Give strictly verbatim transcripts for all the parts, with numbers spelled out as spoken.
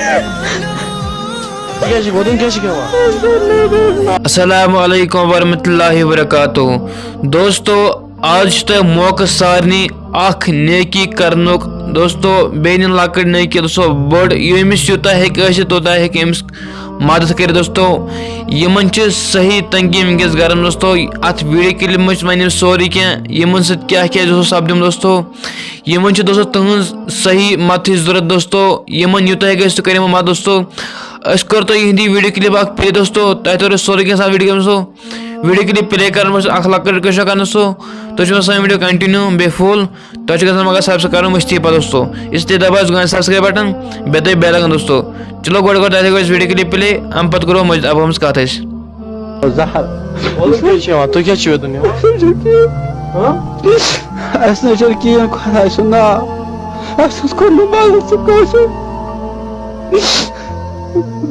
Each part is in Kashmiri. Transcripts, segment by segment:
کیٛاہ چھِ وَدُن، کیٛاہ چھِ کھٮ۪وان؟ السلام علیکم ورحمۃ اللہ وبرکاتہ۔ دوستو، آز چھُ تۄہہِ موقعہٕ سارنٕے اکھ نیکی کرنُک۔ دوستو، بیٚیہِ نہٕ لۄکٕٹ نیکی، دوستو، بٔڑ۔ ییٚمِس یوٗتاہ ہیٚکہِ ٲسِتھ، توٗتاہ ہیٚکہِ أمِس مدد کٔرِتھ۔ دوستو، یِمن چھِ صحیح تنگی وٕنکیٚس گرن۔ دوستو، اتھ ویڈیو کلپ منٛز چھِ وۄنۍ یِم سورُے کینٛہہ، یِمن سۭتۍ کیٛاہ کیٛاہ چھُ سپدیومُت۔ دوستو، یِمن چھِ دوستو تُہنٛز صحیح مدتٕچ ضروٗرت۔ دوستو، یِمن یوٗتاہ ہیٚکہِ ٲسِتھ، تُہۍ کٔرِو یِمن مدد۔ دوستو، أسۍ کرو تۄہہِ یِہنٛدی ویڈیو کلپ اکھ پلے۔ دوستو، تۄہہِ تورِ سورُے کینٛہہ آسان ویڈیو کلپ۔ دوستو، ویڈیو کلپ پلے کرن منٛز چھِ اکھ لۄکٕٹ رِکویسٹ کران۔ دوستو، تُہۍ چھِو سٲنۍ ویڈیو کنٹِنیو بیٚیہِ فُل۔ تۄہہِ چھُ گژھان مگر سبسکرایب کرُن مٔشتٕے پتہٕ۔ دوستو، اس لیے دباو گۄڈٕ سبسکرایب بٹن، بیٚیہِ دباو بیل آیکن۔ دوستو، چلو گۄڈٕ گۄڈٕ تۄہہِ دِمو أسۍ ویڈیو کلپ پلے، امہِ پتہٕ کرو مٔنٛزۍ ابہٕ ہمس کتھ أسۍ۔ زہر۔ وَلہٕ کیٛاہ چھِ یِوان؟ تُہۍ کیٛاہ چھِو یوٚتَن یِوان؟ اَسہِ نہ چھُنہٕ کِہیٖنۍ، خۄداے سُنٛد ناو۔ اَسہِ حظ کوٚر نہٕ مَدَد ژٕ کٲنٛسہِ۔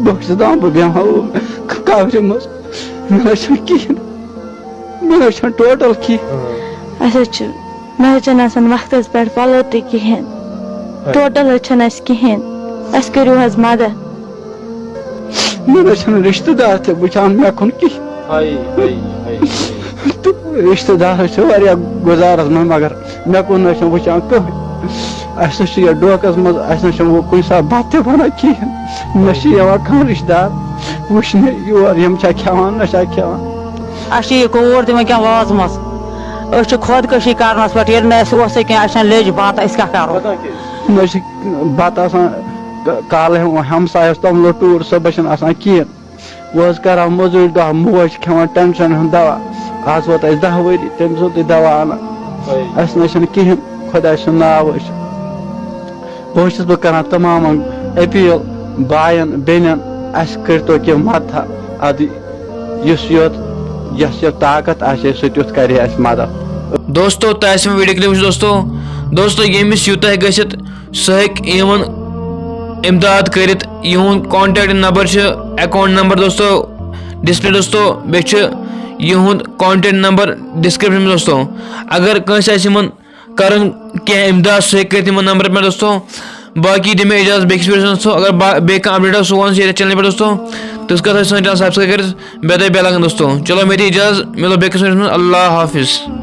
بہٕ چھُس دَپان، بہٕ بیٚہمہٕ ہا کَورِ منٛز۔ مےٚ نہ چھُنہٕ کِہیٖنۍ۔ مےٚ نہ چھُنہٕ ٹوٹَل کِہیٖنۍ۔ اَسہِ حظ چھُ، مےٚ حظ چھُنہٕ آسان وقتَس پٮ۪ٹھ پَلو تہِ کِہیٖنۍ۔ ٹوٹَل حظ چھُنہٕ اَسہِ کِہیٖنۍ۔ اَسہِ کٔرِو حظ مَدَد۔ مےٚ نہ چھُنہٕ رِشتہٕ دار تہِ وٕچھان مےٚ کُن کِہیٖنۍ۔ ہاے، ہاے، ہاے، ہاے۔ تہٕ رِشتہٕ دار حظ چھِ واریاہ گُزارَس منٛز، مگر مےٚ کُن نہ چھُنہٕ وٕچھان کٕہٕنۍ۔ اَسہِ نہ چھُ یَتھ ڈوکَس منٛز، اَسہِ نہ چھُنہٕ وۄنۍ کُنہِ ساتہٕ بَتہٕ تہِ بَنان کِہیٖنۍ۔ نہ چھِ یِوان کانٛہہ رِشتہٕ دار وٕچھنہِ یور، یِم چھا کھٮ۪وان، نہ چھا کھٮ۪وان۔ اَسہِ چھِ یہِ کوٗر تہِ وٕنکٮ۪ن وٲژمٕژ۔ أسۍ چھِ خۄدکٔشی کَرنَس پٮ۪ٹھ، ییٚلہِ نہٕ اَسہِ اوسُے کینٛہہ، اَسہِ چھَنہٕ لیٚج بَتہٕ، أسۍ کیٛاہ کَرو؟ نہ چھِ بَتہٕ آسان، ک-، کالہٕ ہٮ۪مو ہمسایَس توٚملہٕ ٹوٗر، صُبحَس چھِنہٕ آسان کِہیٖنۍ۔ وۄنۍ حظ کَران مٔزوٗرۍ دۄہ، موج چھِ کھٮ۪وان ٹٮ۪نشَن ہُنٛد دَوا۔ آز ووت اَسہِ دَہ ؤری تٔمۍ سُنٛدُے دَوا اَنان۔ اَسہِ نہ چھِنہٕ کِہیٖنۍ، خۄداے سُنٛد ناو حظ چھُ۔ بہٕ حظ چھُس بہٕ کَران تَمامَن اپیٖل، بایَن، بیٚنٮ۪ن، اَسہِ کٔرۍتو کینٛہہ مدتھا۔ اَدٕ یُس یوت، یَس یوت طاقت آسہِ، سُہ تیُتھ کَرِ اَسہِ مدد۔ دوستو، تۄہہِ آسہِ وۄنۍ ویڈیو کلپ وٕچھِتھ دوستو۔ دوستو، ییٚمِس یوٗتاہ ہیٚکہِ گٔژھِتھ، سُہ ہیٚکہِ یِمن امداد کٔرِتھ۔ یِہُنٛد contact number چھُ، account number دوستو، display دوستو، بیٚیہِ چھُ یِہُنٛد contact number description منٛز دوستو۔ اگر کٲنٛسہِ آسہِ یِمن کرُن کینٛہہ امداد، سُہ ہیٚکہِ کٔرِتھ یِمن نمبرن پٮ۪ٹھ دوستو۔ باقی دِ مےٚ اجازت بیٚکِس ویڈیوس منٛز دوستو۔ اگر با-، بیٚیہِ کانٛہہ update آسہِ، سُہ وَن ژٕ ییٚتہِ channel پٮ۪ٹھ دوستو۔ تِژھ کَتھ آسہِ سٲنۍ channel subscribe کٔرِتھ، بیٚیہِ دَبہِ bell icon دوستو۔ چلو، مےٚ دِ اجازت، مِلو بیٚکِس ویڈیوس منٛز۔ اللہ حافظ۔